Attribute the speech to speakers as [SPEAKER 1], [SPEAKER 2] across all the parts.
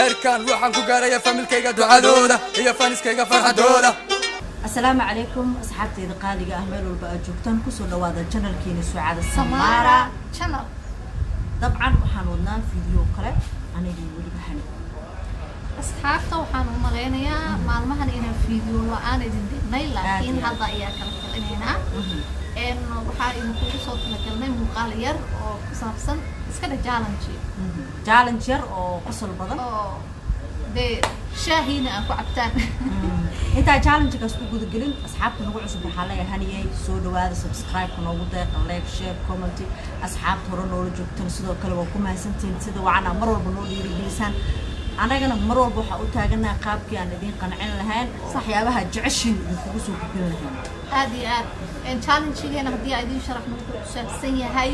[SPEAKER 1] Heerkan waxaan ku gaaraya familkayga ducadooda iyo fans-kayga farxadooda.
[SPEAKER 2] Asalaamu calaykum, asxaabteyda qaaliga ah, meel walba aad joogtaan, kusoo dhawaada channelkiina Sucaada
[SPEAKER 3] Samaara
[SPEAKER 2] Samaara
[SPEAKER 3] Channel.
[SPEAKER 2] Dabcan waxaan wadnaa video kale, anigii weliba Hani.
[SPEAKER 3] Asxaabta, waxaan u malaynayaa maalmahan inaan video la-aan idin dhignay, laakiin
[SPEAKER 2] Aad iyo aad.
[SPEAKER 3] hadda ayaa kala talinaynaa. Waxaa idinkugu soo talagalnay muuqaal yar oo ku saabsan iska dhe challenge.
[SPEAKER 2] Challenge yar oo qosol badan.
[SPEAKER 3] Oo dee shaahiina aan ku cabtaan.
[SPEAKER 2] Intaa challenge-gaas ku gudagelin, asxaabta nagu cusub waxaa leeyahay, Haniyey, soo dhawaada, subscribe-ka noogu deeqa, like, share, comment. Asxaabta hore noola joogtan sidoo kale waa ku mahadsantihiin sida wacan mar walba noo dhiirigelisaan. Annagana mar walba waxaa u taaganaha qaabkii aan idiin qancin lahayn oo waxyaabaha jeceshiin idinkugu soo gudbin lahayn.
[SPEAKER 3] Aad iyo aad. Challengegeena haddii aan idiin sharaxno, wuxuu ku saabsan yahay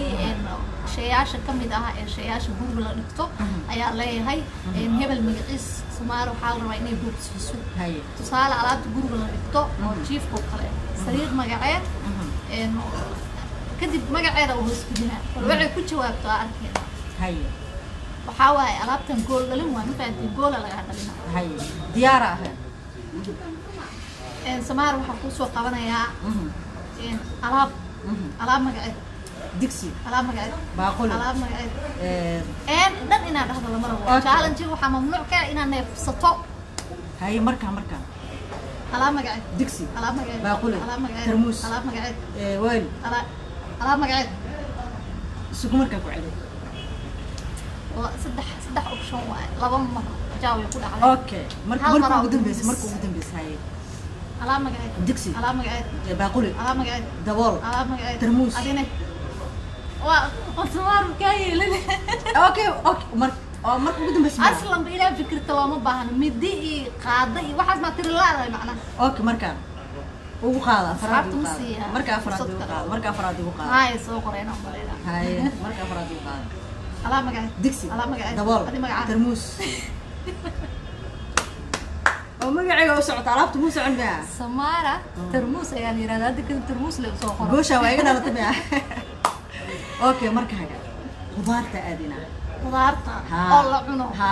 [SPEAKER 3] shayaasha ka mid ah ee shayaasha guriga la dhigto ayaa leeyahay hebel magaciis. Soomaali waxaa la rabaa inay boogsiiso. Tusaale, alaabta guriga la dhigto oo jiifka oo kale, sariir magaceed, kadib magaceeda uu hoos gudinaa, bal waxay ku jawaabto aa arkeen. Waxaa waaye alaabtan gool dhalin waa, ma fahanteen? Goola lagaa dhalina.
[SPEAKER 2] Haye, diyaara ahayd.
[SPEAKER 3] Samaar, waxaa kuusoo qabanayaa alaab. Alaab magaceed.
[SPEAKER 2] Digsi.
[SPEAKER 3] Alaab magaceed.
[SPEAKER 2] Baaquli.
[SPEAKER 3] Alaab magaceed. Dhan inaad dhahdo lama rabo.
[SPEAKER 2] Okay.
[SPEAKER 3] Challenge waxaa mamnuuc ka ah inaad neefsato.
[SPEAKER 2] Haye, markaa
[SPEAKER 3] Alaab magaceed.
[SPEAKER 2] Digsi.
[SPEAKER 3] Alaab magaceed.
[SPEAKER 2] Baaquli.
[SPEAKER 3] Alaab magaceed.
[SPEAKER 2] Tarmuus.
[SPEAKER 3] Alaab magaceed.
[SPEAKER 2] Weel.
[SPEAKER 3] Alaab magaceed.
[SPEAKER 2] Isugu markaa ku celi.
[SPEAKER 3] Saddex saddex option waaye, laba mar jaaway ku dhacday.
[SPEAKER 2] Okay, marka
[SPEAKER 3] Hal
[SPEAKER 2] marka
[SPEAKER 3] mar
[SPEAKER 2] ugu
[SPEAKER 3] ugu
[SPEAKER 2] dambeysa.
[SPEAKER 3] dambeysa.
[SPEAKER 2] Marka ugu dambeysa, haye.
[SPEAKER 3] Alaab magaceed.
[SPEAKER 2] Digsi.
[SPEAKER 3] Alaab magaceed.
[SPEAKER 2] Baaquli.
[SPEAKER 3] Alaab magaceed.
[SPEAKER 2] Dabool.
[SPEAKER 3] Alaab magaceed.
[SPEAKER 2] Tarmuus.
[SPEAKER 3] Adine waa qosmaar kaa yeelin.
[SPEAKER 2] Okay, oo marka ugu dambeysa ma?
[SPEAKER 3] Aslanba ilaa fikirta looma baahno, midi iyo qaada iyo waxaas maa tiri laadahay macnaha.
[SPEAKER 2] Okay, markaan ugu qaada afraad.
[SPEAKER 3] Asxaabta
[SPEAKER 2] Ugu
[SPEAKER 3] ma
[SPEAKER 2] qaada.
[SPEAKER 3] siiyaa
[SPEAKER 2] Marka afraad
[SPEAKER 3] fursad
[SPEAKER 2] ugu
[SPEAKER 3] kale?
[SPEAKER 2] qaada, marka afraad ugu qaada.
[SPEAKER 3] Haye, soo qoreen aan maleynaa.
[SPEAKER 2] Haye, marka afraad ugu qaada.
[SPEAKER 3] Alaab magaceed.
[SPEAKER 2] Digsi.
[SPEAKER 3] Alaab magaceed.
[SPEAKER 2] Dabool.
[SPEAKER 3] Adi magacaa.
[SPEAKER 2] Tarmuus oo magacayga u socota, alaabta muu socon maya?
[SPEAKER 3] Samaara tarmuus ayaa la yihahdaa, hadda kadib tarmuus le usoo qoro.
[SPEAKER 2] Goosha waa iga dhalatay maya? Okay, markaaga khudaarta aadina.
[SPEAKER 3] Khudaarta
[SPEAKER 2] Ha.
[SPEAKER 3] oo la cuno.
[SPEAKER 2] Ha.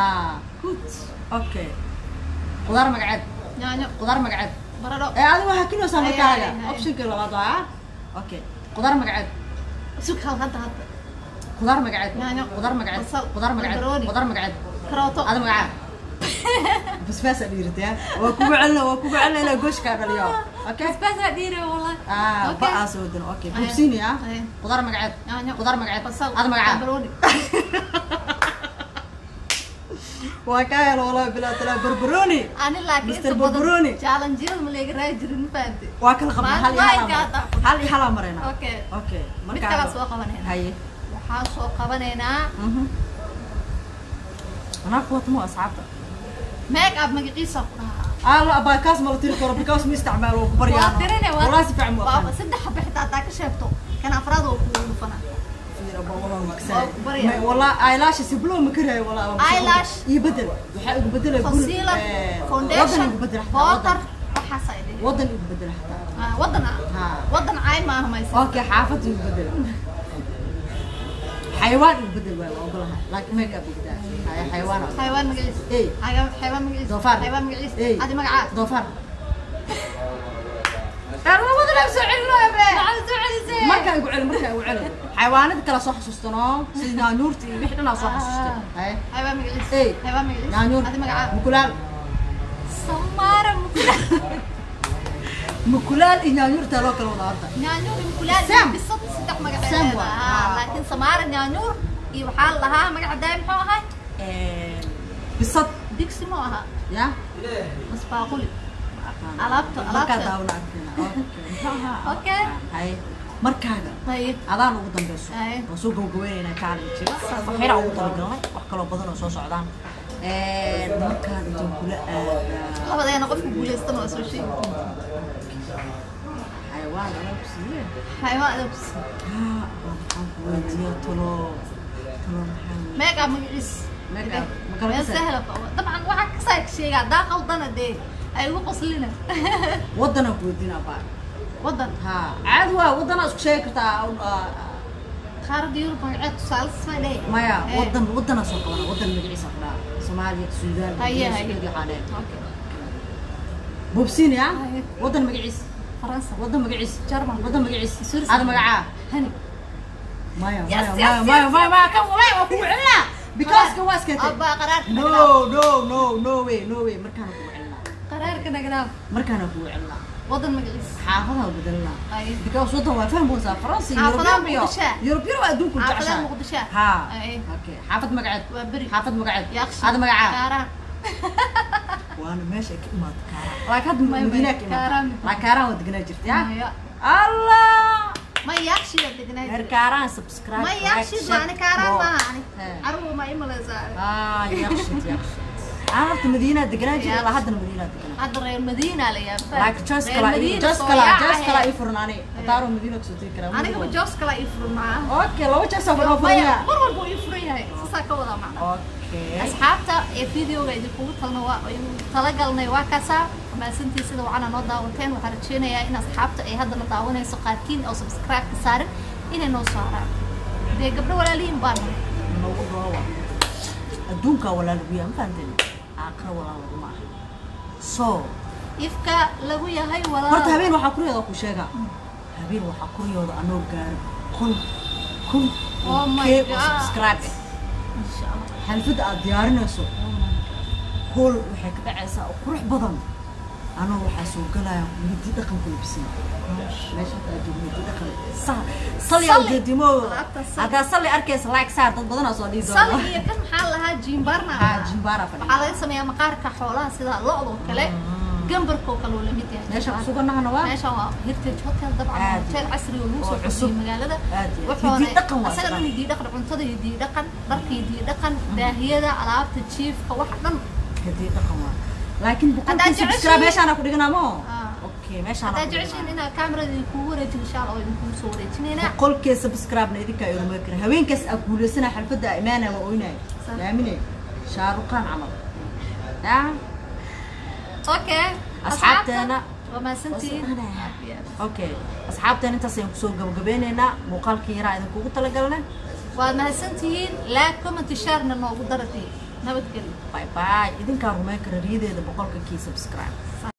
[SPEAKER 3] Good.
[SPEAKER 2] Okay, khudaar magaceed.
[SPEAKER 3] Yaanyo.
[SPEAKER 2] Khudaar magaceed.
[SPEAKER 3] Baradho.
[SPEAKER 2] Ee, adiga waxaa kinaysaa
[SPEAKER 3] Haye,
[SPEAKER 2] markaaga.
[SPEAKER 3] haye, haye.
[SPEAKER 2] Optionka labaad waa okay, khudaar magaceed.
[SPEAKER 3] Sug hal hadda hadda.
[SPEAKER 2] Khudaar magaceed.
[SPEAKER 3] Yaanyo.
[SPEAKER 2] Khudaar magaceed.
[SPEAKER 3] Basal.
[SPEAKER 2] Khudaar magaceed.
[SPEAKER 3] Barbarooni.
[SPEAKER 2] Khudaar magaceed.
[SPEAKER 3] Karooto.
[SPEAKER 2] Ada magacaa basbaas aa dhiiratay. Waa kugu celina, waa kugu celina ilaa goosh kaa dhaliyo. Okay.
[SPEAKER 3] Basbaas aa dhiire wallahi.
[SPEAKER 2] Ah.
[SPEAKER 3] Okay.
[SPEAKER 2] Ba aa soo wadan. Okay, bubsiini ah.
[SPEAKER 3] Haye.
[SPEAKER 2] Khudaar magaceed.
[SPEAKER 3] Yaanyo.
[SPEAKER 2] Khudaar magaceed.
[SPEAKER 3] Basal.
[SPEAKER 2] Ada magacaa.
[SPEAKER 3] Barbarooni.
[SPEAKER 2] Waa kaa helo, wallahi bilaa talaa, barbaroni.
[SPEAKER 3] Ani laakiin
[SPEAKER 2] Mr.
[SPEAKER 3] inta badan
[SPEAKER 2] Barbaroni.
[SPEAKER 3] challenge-yada ma leega raayi jirin, ma fahamtay?
[SPEAKER 2] Waa kala qabnaa, hal iyo hal
[SPEAKER 3] Maanta
[SPEAKER 2] aa
[SPEAKER 3] waa
[SPEAKER 2] marayna. Hal iyo hal aa marayna.
[SPEAKER 3] Okay.
[SPEAKER 2] Okay.
[SPEAKER 3] Mid kalaa soo qabanaynaa.
[SPEAKER 2] Haye.
[SPEAKER 3] Waxaan soo qabanaynaa.
[SPEAKER 2] Anaa kuwata mu asxaabta.
[SPEAKER 3] Make up magaciisa ku dhahaa.
[SPEAKER 2] Ah, la abaa, kaas ma la tiri karo because ma isticmaalo, waa ku baryaa.
[SPEAKER 3] Waa tirine, waa
[SPEAKER 2] Wallahi si fiican mu
[SPEAKER 3] waa
[SPEAKER 2] aqaan.
[SPEAKER 3] Saddex xabo xitaa hadaa ka sheegto, kan afraad oo kugu dhufana. Waa ku baryaa.
[SPEAKER 2] Wallah eyelash siblo ma karaayo, wallah.
[SPEAKER 3] Eyelash.
[SPEAKER 2] Ii bedel, waxaa igu bedelay guri.
[SPEAKER 3] Concealer,
[SPEAKER 2] wadan
[SPEAKER 3] foundation,
[SPEAKER 2] igu bedel xataa,
[SPEAKER 3] powder,
[SPEAKER 2] wadan.
[SPEAKER 3] Waxaas ay dhihi.
[SPEAKER 2] Wadan igu bedel xataa.
[SPEAKER 3] Ah, wadan ah.
[SPEAKER 2] Ha.
[SPEAKER 3] Wadan caay maaha maysa.
[SPEAKER 2] Okay, xaafad igu bedel, xayawaan igu bedel, waay waa ogolahay, laakiin make up igu daa. Haya, xayawaan.
[SPEAKER 3] Xayawaan magaciisa.
[SPEAKER 2] Ey.
[SPEAKER 3] Xayawaan magaciisa.
[SPEAKER 2] Doofaar.
[SPEAKER 3] Xayawaan magaciisa.
[SPEAKER 2] Ey.
[SPEAKER 3] Adi magacaa.
[SPEAKER 2] Doofaar. Labada leeb soo celino be.
[SPEAKER 3] Maxaad soo celisay?
[SPEAKER 2] Markaa igu celi, markaa igu celi, xayawaanada kala soo xasuustano, sida nyaanyuurta iyo wixii dhan aa soo xasuustay. Haye.
[SPEAKER 3] Xayawaan magaciisa.
[SPEAKER 2] Ey.
[SPEAKER 3] Xayawaan magaciisa.
[SPEAKER 2] Nyaanyuur.
[SPEAKER 3] Adi magacaa.
[SPEAKER 2] Mukulaal.
[SPEAKER 3] Samaara mukulaal.
[SPEAKER 2] Mukulaal iyo nyaanyuurta loo kala wada horta.
[SPEAKER 3] Nyaanyuur iyo mukulaal iyo
[SPEAKER 2] Sam.
[SPEAKER 3] bisad saddex magac
[SPEAKER 2] Sam
[SPEAKER 3] ay
[SPEAKER 2] waa.
[SPEAKER 3] leedahay.
[SPEAKER 2] Ah.
[SPEAKER 3] Laakiin Samaara nyaanyuur iyo waxaa la dhahaa magaca daay muxuu ahay?
[SPEAKER 2] Bisad.
[SPEAKER 3] Digsi mu ahaa?
[SPEAKER 2] Ya.
[SPEAKER 3] Masbaaquli alaabta
[SPEAKER 2] Markaa
[SPEAKER 3] alaabta.
[SPEAKER 2] daawna arkayna. Okay, muxuu ahaa?
[SPEAKER 3] Okay.
[SPEAKER 2] Haye, markaaga.
[SPEAKER 3] Haye.
[SPEAKER 2] Adaan ugu dambeyso.
[SPEAKER 3] Haye.
[SPEAKER 2] Waan soo gabagabeynaynaa challenge, wax yaraa ugu talagalnay, wax kaloo badan oo soo socdaan. Markaan intaan kula aadaa.
[SPEAKER 3] Labadeena qofka guulaystana waa soo sheegi.
[SPEAKER 2] Xayawaan anaa ku siiye.
[SPEAKER 3] Xayawaan adaa ku siiye.
[SPEAKER 2] Haa, maxaan ku weydiiyaa? Talo talo, maxaa weeye?
[SPEAKER 3] Make up magaciis.
[SPEAKER 2] Make up, ma kala
[SPEAKER 3] Meel
[SPEAKER 2] kasay?
[SPEAKER 3] sahla dabcan waxaa kasaa sheegaa haddaa qaldana dee ay igu qoslina.
[SPEAKER 2] Waddanaan ku weydiinaa baa.
[SPEAKER 3] Wadan.
[SPEAKER 2] Haa, caadi waa, waddanaa isku sheegi kartaa.
[SPEAKER 3] Qaaradda Yurub magaceed tusaale sisma dheh.
[SPEAKER 2] Maya, wadan, waddanaa soo qabana, waddan magaciisa ku dhaha. Soomaaliya, Suudaan,
[SPEAKER 3] Haye, haye.
[SPEAKER 2] Sacuudi waxaa dheer.
[SPEAKER 3] Okay.
[SPEAKER 2] Bobsiin ya.
[SPEAKER 3] Haye.
[SPEAKER 2] Wadan magaciis.
[SPEAKER 3] Faransa.
[SPEAKER 2] Wadan magaciis.
[SPEAKER 3] Jarmal.
[SPEAKER 2] Wadan magaciis.
[SPEAKER 3] Switzerland.
[SPEAKER 2] Ada magacaa.
[SPEAKER 3] Hani.
[SPEAKER 2] Maya,
[SPEAKER 3] Yes,
[SPEAKER 2] maya,
[SPEAKER 3] yes,
[SPEAKER 2] maya,
[SPEAKER 3] yes,
[SPEAKER 2] maya, maya, maya, kan walaahi waa kugu celinaa. Because kan waa iskentay.
[SPEAKER 3] Abba, qaraarka naga
[SPEAKER 2] No,
[SPEAKER 3] dhaaf.
[SPEAKER 2] no, no, no way, no way. Markaana kugu celinaa.
[SPEAKER 3] Qaraarka naga dhaaf.
[SPEAKER 2] Markaana kugu celinaa.
[SPEAKER 3] Wadan magaciis.
[SPEAKER 2] Xaafadaha bedelinaa.
[SPEAKER 3] Haye.
[SPEAKER 2] Because wadan waa fahmaysaa Faransi,
[SPEAKER 3] Xaafadaha
[SPEAKER 2] European iyo
[SPEAKER 3] Muqdisho.
[SPEAKER 2] European waa adduunku
[SPEAKER 3] Xaafadaha
[SPEAKER 2] jeceshahay.
[SPEAKER 3] Muqdisho.
[SPEAKER 2] Ha.
[SPEAKER 3] Haye.
[SPEAKER 2] Okay. Xaafad magaceed.
[SPEAKER 3] Waa beri.
[SPEAKER 2] Xaafad magaceed.
[SPEAKER 3] Yaaqshi.
[SPEAKER 2] Ada magacaa.
[SPEAKER 3] Kaaraan.
[SPEAKER 2] Waana meesha ay ka imaado Kaaraan. Laakiin hadda
[SPEAKER 3] Maya,
[SPEAKER 2] Madiina ka imaado.
[SPEAKER 3] Kaaraan.
[SPEAKER 2] Laakiin Kaaraan waa deganaa jirta, ya?
[SPEAKER 3] Maya.
[SPEAKER 2] Allah!
[SPEAKER 3] Ma yaaqshiga degnaa
[SPEAKER 2] Reer
[SPEAKER 3] jiray.
[SPEAKER 2] Kaaraan subscribe.
[SPEAKER 3] Ma
[SPEAKER 2] like,
[SPEAKER 3] yaaqshid
[SPEAKER 2] share,
[SPEAKER 3] waa ani kaaraan
[SPEAKER 2] more.
[SPEAKER 3] maaha ani.
[SPEAKER 2] He.
[SPEAKER 3] Carruur ma imalaysaa.
[SPEAKER 2] Ah, yaaqshid, yaaqshid. Aan horta Madiina deganaa jiray, ilaa haddana Madiina deganaa.
[SPEAKER 3] Hadda reer Madiina la yaabaa.
[SPEAKER 2] Laakiin choice
[SPEAKER 3] Reer
[SPEAKER 2] kala
[SPEAKER 3] Madiina
[SPEAKER 2] choice
[SPEAKER 3] soo
[SPEAKER 2] kala
[SPEAKER 3] yaacaya.
[SPEAKER 2] choice kala ii furan ani. Hadaaro Madiina kusoo tegi karaa.
[SPEAKER 3] Anigaba Jos kala ii furan maaha.
[SPEAKER 2] Okay, laba choice oo furan
[SPEAKER 3] Maya,
[SPEAKER 2] furan.
[SPEAKER 3] mar walba wuu ii furan yahay. Saasaa ka wadaa macna.
[SPEAKER 2] Okay.
[SPEAKER 3] Asxaabta ee videoga idinkugu talna waa idinku talagalnay waa kaasaa. Mahadsantiin sida wacan noo daawateen. Waxaan rajeynayaa in asxaabta ay haddana daawanayso qaarkiin oo subscribe ka saarin inay noo saaraan. Dee gabdho walaalihiin baan nahay.
[SPEAKER 2] Noogu dhoowa. Adduunka walaa lagu yahay, ma fahanteen? Aakhira walaa laguma aha. So,
[SPEAKER 3] Ifka lagu yahay walaal.
[SPEAKER 2] horta habeen waxaa kuriyooda ku sheegaa. Habeen waxaa kuriyooda anoo gaaro 1000
[SPEAKER 3] Oh my
[SPEAKER 2] K oo
[SPEAKER 3] God.
[SPEAKER 2] subscribe ah.
[SPEAKER 3] Insha Allah.
[SPEAKER 2] Xalfadda aad diyaarinayso hool waxay ka dhacaysaa oo qurux badan. Anoo waxaa soo galaya midi dhaqanku labisan. Meesha hadda aad joogno midi dhaqan. Sali
[SPEAKER 3] Sali.
[SPEAKER 2] ujeedimo.
[SPEAKER 3] Alaabta sali.
[SPEAKER 2] Haddaa sali arkaysa like saar, dad badanaa soo dhihi doona.
[SPEAKER 3] Sali iyo kan maxaa lahaa jimbarna.
[SPEAKER 2] Haa, jimbaara fadhiya.
[SPEAKER 3] Waxaa laga sameeyaa maqaarka xoolaha sida lo'da oo kale, gambarka oo kale uu la mid yahay.
[SPEAKER 2] Meesha ku suganahana waa
[SPEAKER 3] Meeshan waa Heritage Hotel, dabcan waa
[SPEAKER 2] Aad.
[SPEAKER 3] hotel casri oo lagu soo
[SPEAKER 2] Oo cusub.
[SPEAKER 3] kordhiyey magaalada.
[SPEAKER 2] Aad iyo aad.
[SPEAKER 3] Wuxuuna
[SPEAKER 2] Hiddi dhaqan waa
[SPEAKER 3] asaga dhan
[SPEAKER 2] isaga.
[SPEAKER 3] hiddi dhaqan, cuntada hiddi dhaqan, dharka hiddi dhaqan, daahiyada, alaabta jiifka, waxa dhan.
[SPEAKER 2] Hiddi dhaqan waa. Laakiin
[SPEAKER 3] Haddaad
[SPEAKER 2] 100K subscribe
[SPEAKER 3] jeceshihiin-
[SPEAKER 2] meeshaana ku dhiganaa ma?
[SPEAKER 3] Ah.
[SPEAKER 2] Okay, meeshaana
[SPEAKER 3] Haddaad
[SPEAKER 2] ku
[SPEAKER 3] jeceshihiin
[SPEAKER 2] dhiganaa.
[SPEAKER 3] inaa kaamirada idinkugu wareejin, insha Allah waa idinkugu soo wareejinaynaa.
[SPEAKER 2] 100K subscribe-na idinkaa iruma kara. Habeenkaas aa guulaysana xalfadda aa imaanaya waa oynaya.
[SPEAKER 3] Sax.
[SPEAKER 2] Laaminay. Shaaruqaan camal. Ah.
[SPEAKER 3] Okay.
[SPEAKER 2] Asxaabteena
[SPEAKER 3] waa mahadsantihiin.
[SPEAKER 2] Okay, asxaabteena intaas ayaan kusoo gabagabeynaynaa muuqaalkii yaraa idinkugu talagalnay.
[SPEAKER 3] Waad mahadsantihiin. Like, comment, share-na noogu daratay. Nabadgelyo.
[SPEAKER 2] Bye bye. Idinkaa rumeyn kara riyadeeda 100K subscribe.
[SPEAKER 3] Sax.